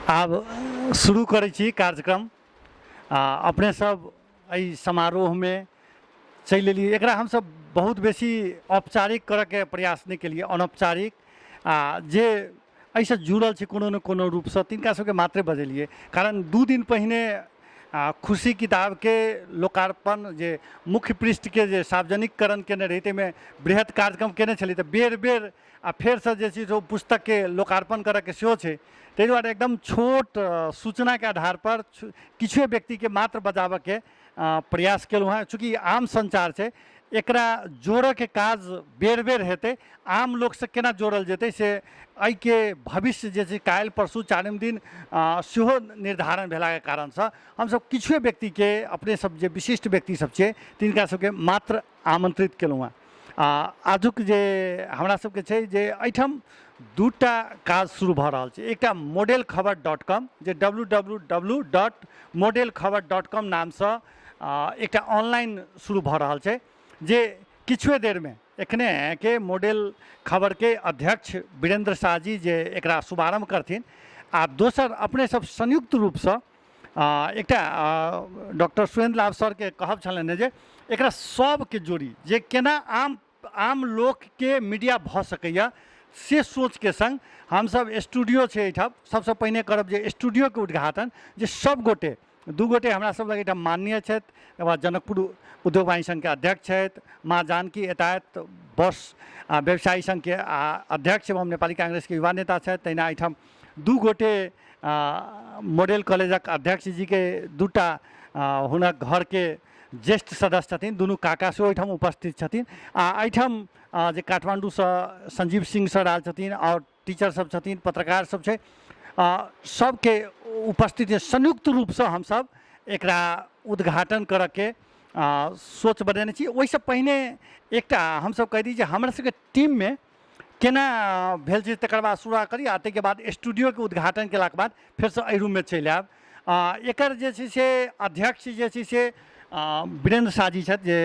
आब शुरू करै छी कार्यक्रम। आ अपने सब एहि समारोहमे चलि एलियै। एकरा हमसब बहुत बेसी औपचारिक करऽके प्रयास नहि केलियै, अनौपचारिक आ जे एहिसँ जुड़ल छै कोनो ने कोनो रूपसँ तिनका सबके मात्रे बजेलियै। कारण 2 दिन पहिने खुशी किताबके लोकार्पण जे मुख्य पृष्ठके जे सार्वजनिककरण केने रही ताहिमे बृहत कार्यक्रम केने छलियै, तऽ बेर बेर आ फेरसँ जे छै से ओ पुस्तकके लोकार्पण करऽके सेहो छै। ताहि दुआरे एकदम छोट सूचनाके आधारपर किछुए व्यक्तिके मात्र बजाबऽके प्रयास केलहुँ हेँ। चूँकि आम सञ्चार छै, एकरा जोड़ऽके काज बेर बेर हेतै। आम लोकसँ केना जोड़ल जेतै से एहिके भविष्य जे छै काल्हि परसू चारिम दिन सेहो निर्धारण भेलाके कारणसँ हमसब किछुए व्यक्तिके, अपने सब जे विशिष्ट व्यक्ति सब छियै तिनका सबके मात्र आमन्त्रित केलहुँ हेँ। आ आजुक जे हमरा सबके छै जे एहिठाम 2टा काज शुरू भऽ रहल छै। एकटा मॉडल खबर डॉट कॉम, जे W W W dot model Khabar dot com नामसँ एकटा ऑनलाइन शुरू भऽ रहल छै, जे किछुए देरमे एखने के मॉडल खबरके अध्यक्ष वीरेंद्र शाह जी जे एकरा शुभारम्भ करथिन। आ दोसर अपने सब संयुक्त रूपसँ एकटा डॉक्टर सुरेंद्र लाभ सरके कहब छलनि जे एकरा सबके जोड़ी, जे केना आम लोकके मीडिया भऽ सकैए से सोचके संग हमसब स्टूडियो छै एहिठाम सबसँ पहिने करब जे स्टूडियोके उद्घाटन, जे सब गोटे 2 गोटे हमरा सब लग एहिठाम माननीय छथि, तकर बाद जनकपुर उद्योग वाणिज्य संघके अध्यक्ष छथि, माँ जानकी यातायात बस व्यवसायी संघके अध्यक्ष एवं नेपाली कांग्रेसके युवा नेता छथि। तहिना एहिठाम 2 गोटे मॉडल कॉलेजक अध्यक्ष जीके 2टा हुनक घरके ज्येष्ठ सदस्य छथिन, दुनू काका सेहो एहिठाम उपस्थित छथिन। आ एहिठाम जे काठमाण्डूसँ संजीव सिंह सर आयल छथिन आओर टीचर सब छथिन, पत्रकार सब छै, सबके उपस्थिति संयुक्त रूपसँ हमसब एकरा उद्घाटन करऽके सोच बनेने छी। ओहिसँ पहिने एकटा हमसब कहि दी जे हमरा सबके टीममे केना भेल छै, तकर बाद शुरुआत करी आ ताहिके बाद स्टूडियोके उद्घाटन केलाके बाद फेरसँ एहि रूममे चलि आयब। एकर जे छै से अध्यक्ष जे छै से वीरेंद्र शाह जी छथि, जे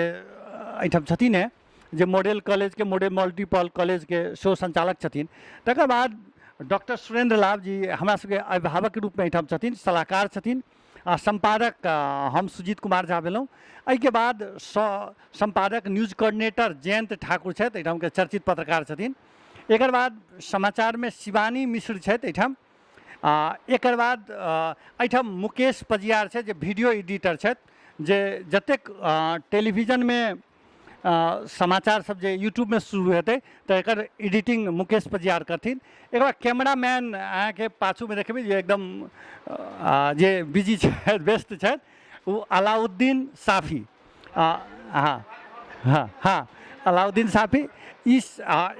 एहिठाम छथिन हे, जे मॉडल कॉलेजके मॉडल मल्टीपल कॉलेजके सेहो संचालक छथिन। तकर बाद डॉक्टर सुरेंद्र लाभ जी हमरा सबके अभिभावकके रूपमे एहिठाम छथिन, सलाहकार छथिन। आ सम्पादक हम सुजीत कुमार झा भेलहुँ। एहिके बाद सम्पादक न्यूज कोऑर्डिनेटर जयंत ठाकुर छथि, एहिठामके चर्चित पत्रकार छथिन। एकर बाद समाचारमे शिवानी मिश्र छथि एहिठाम। एकर बाद एहिठाम मुकेश पजियार छथि, जे वीडियो एडिटर छथि, जे जतेक टेलीविजनमे समाचार सब जे यूट्यूबमे शुरू हेतै तऽ एकर एडिटिंग मुकेश पजियार करथिन। एकर बाद कैमरामैन अहाँके पाछूमे देखबै जे एकदम जे बिजी छथि, व्यस्त छथि, ओ अलाउद्दीन साफी। हँ हँ हँ अलाउद्दीन साफी ई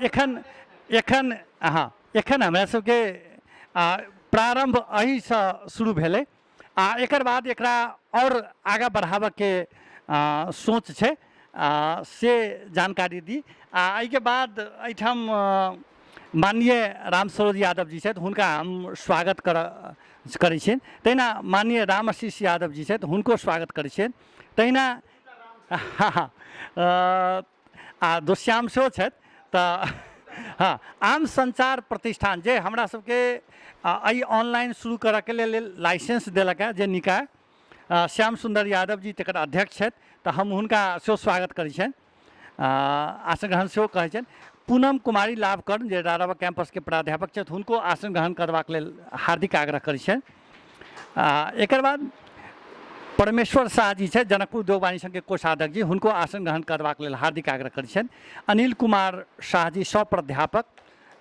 एखन एखन हँ एखन हमरा सबके प्रारम्भ एहिसँ शुरू भेलै आ एकर बाद एकरा आओर आगाँ बढ़ाबऽके सोच छै, से जानकारी दी। आ एहिके बाद एहिठाम माननीय राम सरोज यादव जी छथि, हुनका हम स्वागत करै छियनि। तहिना माननीय राम आशीष यादव जी छथि, हुनको स्वागत करै छियनि। तहिना आ दोश्याम सेहो छथि। तऽ हँ, आम सञ्चार प्रतिष्ठान जे हमरा सबके एहि ऑनलाइन शुरू करऽके लेल लाइसेंस देलक हँ, जे निकाय, श्याम सुन्दर यादव जी तकर अध्यक्ष छथि, तऽ हम हुनका सेहो स्वागत करै छियनि, आसन ग्रहण सेहो कहै छियनि। पूनम कुमारी लाभकर्ण जे राराबा कैंपसके प्राध्यापक छथि, हुनको आसन ग्रहण करबाक लेल हार्दिक आग्रह करै छियनि। एकर बाद परमेश्वर शाह जी छथि, जनकपुर उद्योग वाणिज्य संघके कोषाध्यक्ष जी, हुनको आसन ग्रहण करबाक लेल हार्दिक आग्रह करै छियनि। अनिल कुमार शाह जी सह प्राध्यापक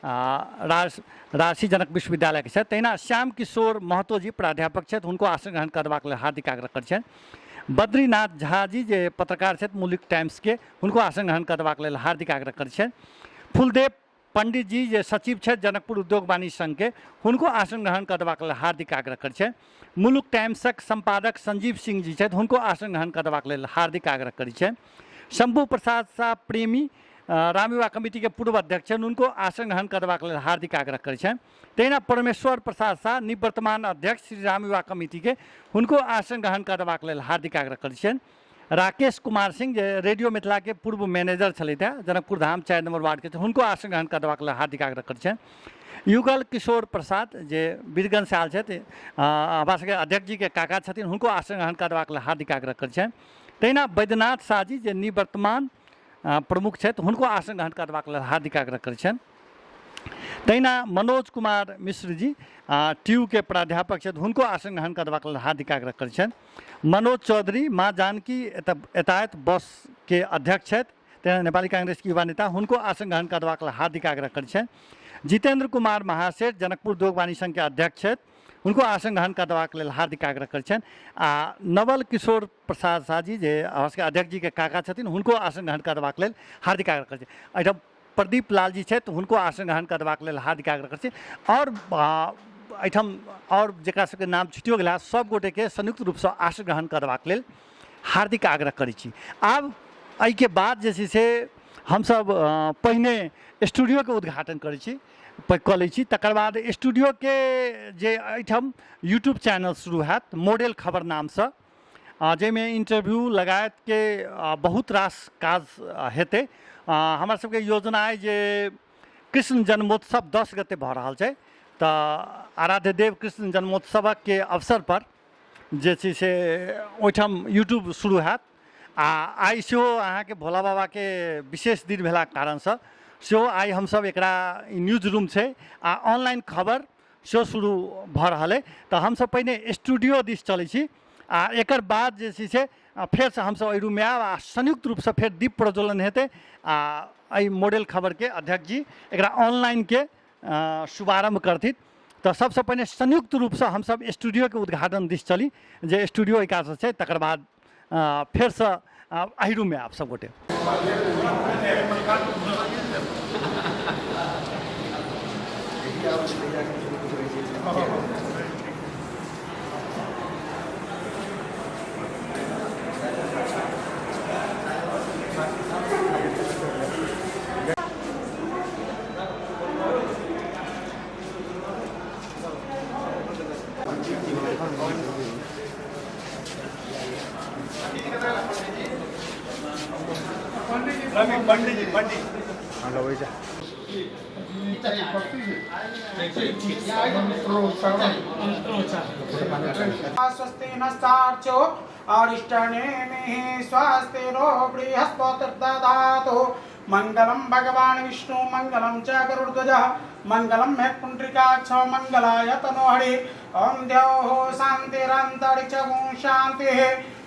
राजर्षि जनक विश्वविद्यालयके छथि। तहिना श्याम किशोर महतो जी प्राध्यापक छथि, हुनको आसन ग्रहण करबाक लेल हार्दिक आग्रह करै छियनि। बद्रीनाथ झा जी जे पत्रकार छथि मुल्क टाइम्सके, हुनको आसन ग्रहण करबाक लेल हार्दिक आग्रह करै छियनि। फुलदेव पंडित जी जे सचिव छथि जनकपुर उद्योग वाणिज्य संघके, हुनको आसन ग्रहण करबाक लेल हार्दिक आग्रह करै छियनि। मुलुक टाइम्सक सम्पादक संजीव सिंह जी छथि, हुनको आसन ग्रहण करबाक लेल हार्दिक आग्रह करै छियनि। शंभू प्रसाद शाह प्रेमी राम विवाह कमिटीके पूर्व अध्यक्ष छथि, हुनको आसन ग्रहण करबाक लेल हार्दिक आग्रह करै छियनि। तहिना परमेश्वर प्रसाद शाह निवर्तमान अध्यक्ष श्री राम विवाह कमिटीके, हुनको आसन ग्रहण करबाक लेल हार्दिक आग्रह करै छियनि। राकेश कुमार सिंह जे रेडियो मिथिलाके पूर्व मैनेजर छलथि हेँ, जनकपुर धाम 4 नंबर वार्डके, हुनको आसन ग्रहण करबाक लेल हार्दिक आग्रह करै छनि। युगल किशोर प्रसाद जे वीरगंज से आयल छथि, हमरा सबके अध्यक्ष जीके काका छथिन, हुनको आसन ग्रहण करबाक लेल हार्दिक आग्रह करै छनि। तहिना बैद्यनाथ शाह जी जे निवर्तमान प्रमुख छथि, हुनको आसन ग्रहण करबाक लेल हार्दिक आग्रह करै छनि। तहिना मनोज कुमार मिश्र जी ट्यूके प्राध्यापक छथि, हुनको आसन ग्रहण करबाक लेल हार्दिक आग्रह करै छनि। मनोज चौधरी माँ जानकी यातायात बसके अध्यक्ष छथि, तहिना नेपाली कांग्रेसके युवा नेता, हुनको आसन ग्रहण करबाक लेल हार्दिक आग्रह करै छनि। जितेन्द्र कुमार महासेठ जनकपुर उद्योग वाणिज्य संघके अध्यक्ष छथि, हुनको आसन ग्रहण करबाक लेल हार्दिक आग्रह करै छनि। आ नवल किशोर प्रसाद शाह जी जे हमरा सबके अध्यक्ष जीके काका छथिन, हुनको आसन ग्रहण करबाक लेल हार्दिक आग्रह करै छनि। एहिठाम प्रदीप लाल जी छथि, हुनको आसन ग्रहण करबाक लेल हार्दिक आग्रह करै छी। आओर एहिठाम आओर जकरा सबके नाम छुटियो गेला, सब गोटेके संयुक्त रूपसँ आसन ग्रहण करबाक लेल हार्दिक आग्रह करै छी। आब एहिके बाद जे छै से हमसब पहिने स्टूडियोके उद्घाटन करै छी, कऽ लै छी, तकर बाद स्टूडियोके जे एहिठाम यूट्यूब चैनल शुरू हैत मॉडल खबर नामसँ, जाहिमे इंटरव्यू लगायतके बहुत रास काज हेतै। हमरा सबके योजना अइ जे कृष्ण जन्मोत्सव 10 गते भऽ रहल छै, तऽ आराध्य देव कृष्ण जन्मोत्सवके अवसरपर जे छै से ओहिठाम यूट्यूब शुरू हैत। आ आइ सेहो अहाँके भोला बाबाके विशेष दिन भेलाके कारणसँ सेहो आइ हमसब एकरा न्यूज रूम छै आ ऑनलाइन खबर सेहो शुरू भऽ रहल अइ। तऽ हमसब पहिने स्टूडियो दिस चलै छी आ एकर बाद जे छै से फेरसँ हमसब एहि रूममे आयब आ संयुक्त रूपसँ फेर दीप प्रज्वलन हेतै आ एहि मॉडल खबरके अध्यक्ष जी एकरा ऑनलाइनके शुभारम्भ करथिन। तऽ सबसँ पहिने संयुक्त रूपसँ हमसब स्टूडियोके उद्घाटन दिस चली, जे स्टूडियो एहि कातसँ छै, तकर बाद फेरसँ एहि रूममे आयब सब गोटे। स्वस्ति नस्तार्चो अरिष्टनेमिः स्वस्ति नो बृहस्पतिर्दधातु। मंगलम भगवान विष्णु मंगलम च गरुड़ध्वजः मंगलम पुंडरीकाक्ष मंगलाय तनोहरि। ओम द्यौः शांतिरंतरिक्षगुं शांतिः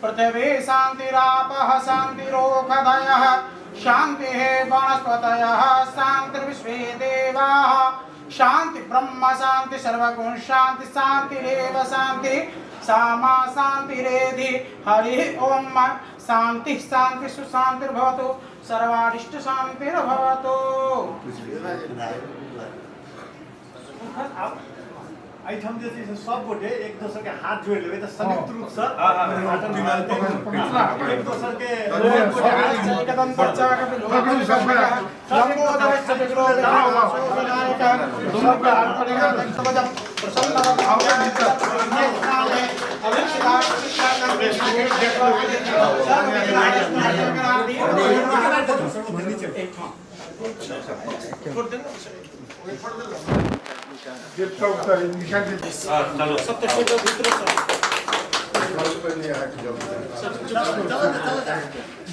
पृथिवी शांतिरापः शांतिरोषधयः शांतिः वनस्पतयः शांतिर्विश्वे देवाः शांति ब्रह्म शांति सर्वगुण शांति शांतिरेव शांति सामा शांतिरेधि। हरि ओम शांति शांति सुशांतिर्भवतु सर्वारिष्ट शांतिर्भवतु। एहिठाम जे छै से सब गोटे एक दोसर के हाथ जोड़ि लेबै तऽ संयुक्त रूप से एक दोसर के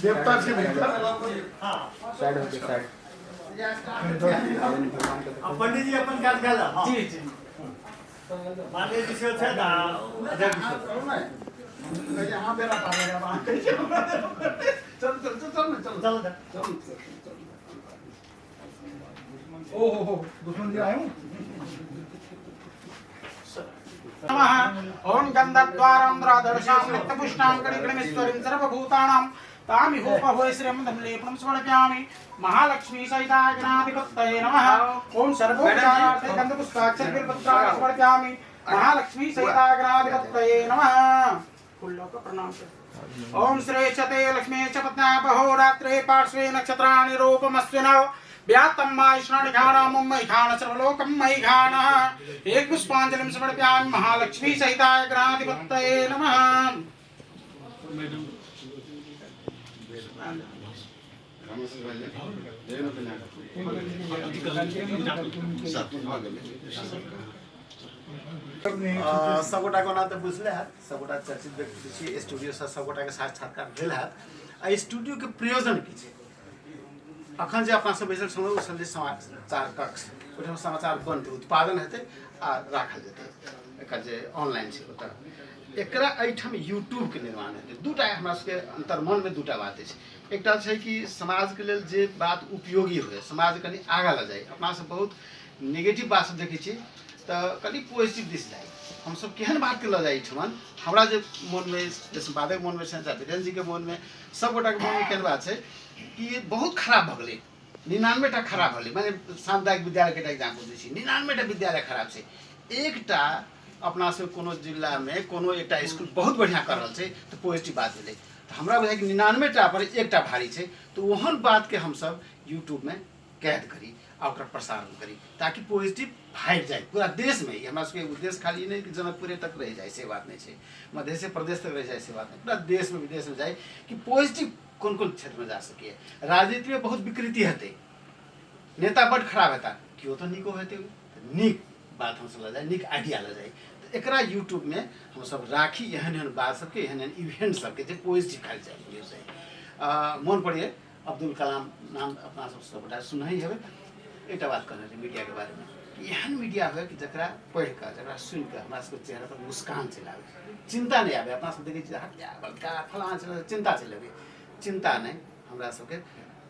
देवता के भीतर साइड होके साइड। पंडित जी अपन काज कऽ ला। जी जी माननीय जी सेहो छथि आ अध्यक्ष जी सेहो। यहाँ बेरा पार लगा वहाँ कैसे चल चल चल चल चल चल चल चल। ओ हो हो दुश्मन जी आए हूँ। नमः ओम गन्धद्वारं द्रादर्शां नित्यपुष्टां कणिकणिमेश्वरीं सर्वभूतानां तामिहोपहोय श्रियं धम्लेपनं समर्पयामि। महालक्ष्मी सहिताय गणाधिपतये नमः। ओम सर्वोपचारार्थे गन्धपुष्पाक्षर बिल्वपत्राणि समर्पयामि। महालक्ष्मी सहिताय गणाधिपतये नमः। फुल्लोक प्रणाम। ओम श्रेष्ठते लक्ष्मी च पत्न्यापहोरात्रे पार्श्वे नक्षत्राणि रूपमस्विनौ व्यात्तं मायिष्णानिघानां मयिघान सर्वलोकं मयिघानः। एक पुष्पांजलिं समर्पयामि महालक्ष्मी सहिताय गणाधिपतये नमः। सबगोटा के ओना तऽ बुझले हैत, सबगोटा चर्चित व्यक्ति छी, स्टूडियोसँ सबगोटाके साक्षात्कार भेल हैत। आ स्टूडियोके प्रयोजन की छै? अखन जे अपना सब बैसल छलहुँ ओ छलै समाचार कक्ष, ओहिठाम समाचार बनतै, उत्पादन हेतै आ राखल जेतै। एकर जे ऑनलाइन छै ओतऽ एकरा एहिठाम यूट्यूबके निर्माण हेतै। दूटा हमरा सबके अन्तर्मनमे दूटा बात अछि। एकटा छै कि समाजके लेल जे बात उपयोगी हुए, समाज कनि आगाँ लऽ जाइ। अपना सब बहुत नेगेटिव बात सब देखै छियै तऽ कनि पॉजिटिव दिस जाइ। हमसब केहन बातके लऽ जाइ एहिठमन, हमरा जे मोनमे जे सम्पादक मोनमे छनि, चाहे वीरेन्द्र जीके मोनमे, सबगोटाके मोनमे केहन बात छै कि बहुत खराब भऽ गेलै, 99टा खराब भेलै। माने सामुदायिक विद्यालयके एकटा एग्जाम्पल दै छी, 99टा विद्यालय खराब छै। एकटा अपना सब कोनो जिलामे कोनो एकटा स्कूल बहुत बढ़िआँ कऽ रहल छै तऽ पॉजिटिव बात भेलै। तऽ हमरा बुझाइ कि 99टा पर एकटा भारी छै, तऽ ओहन बातके हमसब यूट्यूबमे कैद करी आ ओकरा प्रसारण करी ताकि पॉजिटिव भागि जाय पूरा देशमे। ई हमरा सबके उद्देश्य खाली ई नहि कि जनकपुरे तक रहि जाय, से बात नहि छै, मधेशे प्रदेश तक रहि जाय, से बात नहि, पूरा देशमे विदेशमे जाय कि पॉजिटिव कोन कोन क्षेत्रमे जा सकैए। राजनीतिमे बहुत विकृति हेतै, नेता बड्ड खराब हेता, केओ तऽ नीको हेतै, तऽ नीक बात हमसब लऽ जाइ, नीक आइडिया लऽ जाइ। तऽ एकरा यूट्यूबमे हमसब राखी एहन एहन बात सबके, एहन एहन इवेंट सबके जे पॉजिटिव खाली जाइ न्यूज जाइ। मोन पड़ैए अब्दुल कलाम नाम अपना सब सबगोटा सुनही हेबै, एकटा बात कहने रहै मीडियाके बारेमे कि एहन मीडिया होय कि जकरा पढ़ि कऽ, जकरा सुनि कऽ हमरा सबके चेहरा पर मुस्कान चलि आबै, चिन्ता नहि आबै। अपना सब देखै छियै हत्या बलात्कार फलाना चिल्लाना, चिन्ता चलि आबै, चिन्ता नहि, हमरा सबके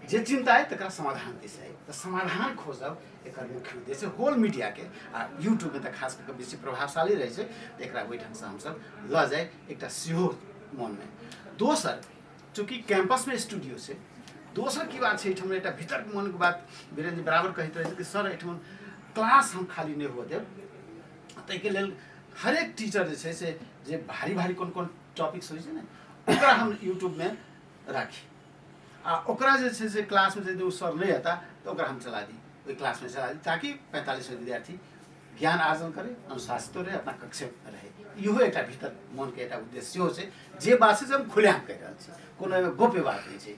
जे चिन्ता अइ तकरा समाधान दिस अइ, तऽ समाधान खोजब एकर मुख्य उद्देश्य होल मीडियाके। आ यूट्यूबमे तऽ खास कऽ कऽ बेसी प्रभावशाली रहै छै, तऽ एकरा ओहि ढङ्गसँ हमसब लऽ जाइ, एकटा सेहो मोनमे। दोसर चूँकि कैंपसमे स्टूडियो छै, दोसर की बात छै एहिठाम एकटा भीतर मोनके बात वीरेन्द्र जी बराबर कहैत रहै छै कि सर एहिठाम क्लास हम खाली नहि हुअ देब, ताहिके लेल हरेक टीचर जे छै से जे भारी भारी कोन कोन टॉपिक्स होइ छै ने ओकरा हम यूट्यूबमे राखी आ ओकरा जे छै से क्लासमे यदि ओ सर नहि हेता तऽ ओकरा हम चला दी, ओहि क्लासमे चला दी ताकि 45 विद्यार्थी ज्ञान आर्जन करे, अनुशासितो रहे, अपना कक्षे रहे। इहो एकटा भीतर मोनके एकटा उद्देश्य सेहो छै, जे बात छै से हम खुलेआम कहि रहल छी, कोनो एहिमे गोप्य बात नहि छै।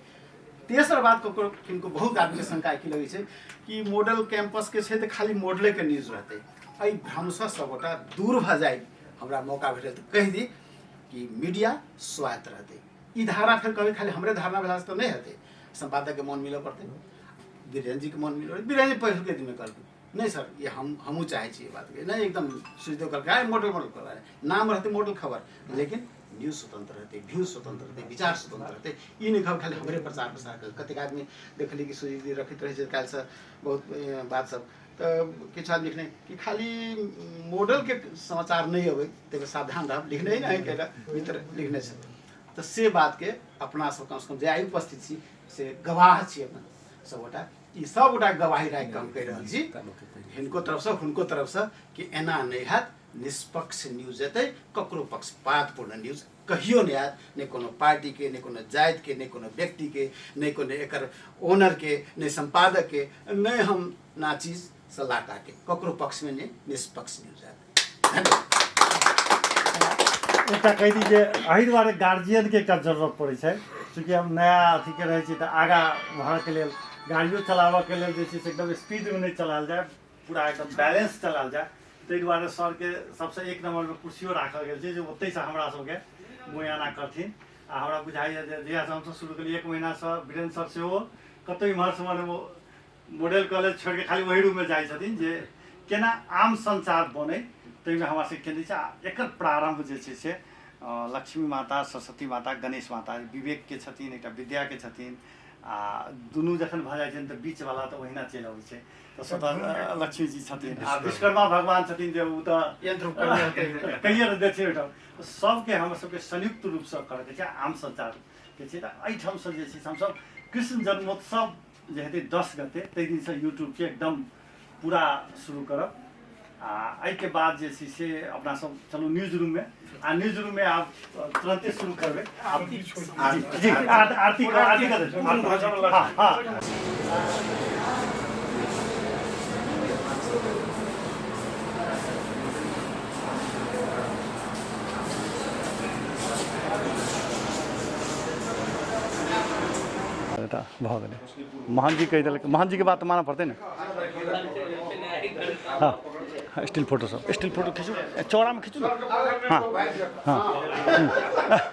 तेसर बात ककरो किनको बहुत आदमीके शंका की लगै छै कि मॉडल कैंपसके छै तऽ खाली मॉडलेके न्यूज रहतै, एहि भ्रमसँ सबगोटा दूर भऽ जाइ। हमरा मौका भेटल तऽ कहि दी कि मीडिया स्वायत्त रहतै। ई धारणा फेर कहबै खाली हमरे धारणा भेलासँ तऽ नहि हेतै, सम्पादकके मोन मिलऽ पड़तै, बीरेन जीके मोन मिलऽ, बीरेन जी पहिलुके दिनमे कहलखिन नहीं सर ये हमहूँ चाहै छी बातके, नहि एकदम सुझदेव कहलकै आइ मॉडल मॉडल खबर नाम रहतै मॉडल खबर, लेकिन न्यूज स्वतंत्र रहतै, व्यू स्वतंत्र रहतै, विचार स्वतंत्र रहतै। ई नहि कहब खाली हमरे प्रचार प्रसार कर। कतेक आदमी देखली कि सुजीत जी रखैत रहै छै काल्हिसँ बहुत बात सब, तऽ किछु आदमी लिखने कि खाली मॉडलके समाचार नहि अबै ताहिमे सावधान रहब, लिखने नहि अहाँके मित्र लिखने छै। तऽ से बातके अपना सब कमसँ कम जे आइ उपस्थित छी से गवाह छी अपना सबगोटा, ई सबगोटा गवाही राखि कऽ हम कहि रहल छी हिनको तरफसँ हुनको तरफसँ कि एना नहि हैत, निष्पक्ष न्यूज एतै, ककरो पक्षपातपूर्ण न्यूज कहियो नहि आयत, नहि कोनो पार्टीके, नहि कोनो जातिके, नहि कोनो व्यक्तिके, नहि कोनो एकर ओनरके, नहि सम्पादकके, नहि हम नाचीज सलाहकारके, ककरो पक्षमे नहि, निष्पक्ष न्यूज आयत। धन्यवाद। एकटा कहि दी जे एहि दुआरे गार्जियनके एकटा जरूरत पड़ै छै, चूँकि हम नया अथीके रहै छी तऽ आगाँ बढ़ऽके लेल गाड़ियो चलाबऽके लेल जे छै से एकदम स्पीडमे नहि चलायल जाय, पूरा एकदम बैलेंस चलायल जाय, ताहि दुआरे सरके सबसँ एक नम्बरमे कुर्सियो राखल गेल छै जे ओतहिसँ हमरा सबके मुआयना करथिन। आ हमरा बुझाइए जे जहियासँ हमसब शुरू केलियै एक महीनासँ वीरेन्द्र सर सेहो कतहु इम्हरसँ उम्हर मॉडल कॉलेज छोड़िके खाली ओहि रूममे जाइ छथिन जे केना आम संचार बनै, ताहिमे हमरा सबके केन्द्रित छै। आ एकर प्रारम्भ जे छै से लक्ष्मी माता, सरस्वती माता, गणेश माता, विवेकके छथिन, एकटा विद्याके छथिन, आ दुनू जखन भऽ जाइ छनि तऽ बीचवला तऽ ओहिना चलि अबै छै, तऽ स्वतः लक्ष्मी जी छथिन आ विश्वकर्मा भगवान छथिन जे ओ तऽ यंत्र उपकरण कहिए तऽ देथिन ओहिठाम। सबके हमर सबके संयुक्त रूपसँ करऽके छै आम संचारके छै। तऽ एहिठामसँ जे छै से हमसब कृष्ण जन्मोत्सव जे हेतै 10 गते ताहि दिनसँ यूट्यूबके एकदम पूरा शुरू करब। आ एहिके बाद जे छै से अपना सब चलू न्यूज रूममे, आ न्यूज रूममे आब तुरन्ते शुरू करबै। जी आरती आरती कर। हाँ हाँ। गेलै तऽ भऽ गेलै। मोहन जी कहि देलक, मोहन जीके बात मानऽ पड़तै ने। हँ, स्टिल फोटो सब, स्टिल फोटो खींचू, चौड़ामे खींचू ने। हँ हँ।